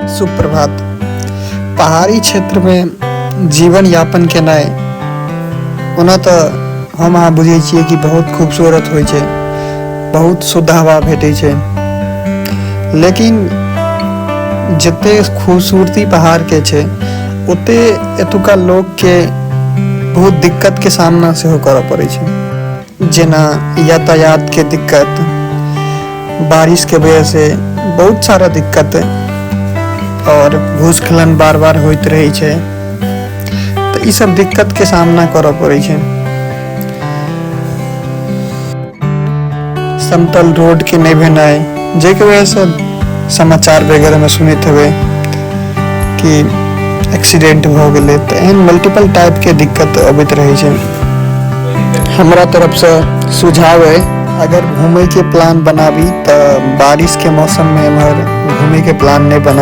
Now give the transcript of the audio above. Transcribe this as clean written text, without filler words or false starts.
सुप्रभात। पहाड़ी क्षेत्रमे जीवन यापन केनाइ ओना तऽ हम अहाँ बुझै छियै कि बहुत खूबसूरत होइ छै, बहुत शुद्ध हवा भेटै छै, लेकिन जते खूबसूरती पहाड़के छै ओते एतुका लोकके बहुत दिक्कतके सामना सेहो करऽ पड़ै छै। जेना यातायातके दिक्कत, बारिशके वजहसँ बहुत सारा दिक्कत और भूस्खलन बार बार होइत रहै छै, तऽ ई सब दिक्कतके सामना करऽ पड़ै छै। समतल रोडके नहि भेनाइ, जाहिके वजहसँ समाचार वगैरहमे सुनैत हेबै कि एक्सीडेंट भऽ गेलै, तऽ एहन मल्टीपल टाइपके दिक्कत अबैत रहै छै। हमरा तरफसँ सुझाव अइ, अगर घूमयके प्लान बनाबी तऽ बारिशके मौसममे एम्हर घूमयके प्लान नहि बना।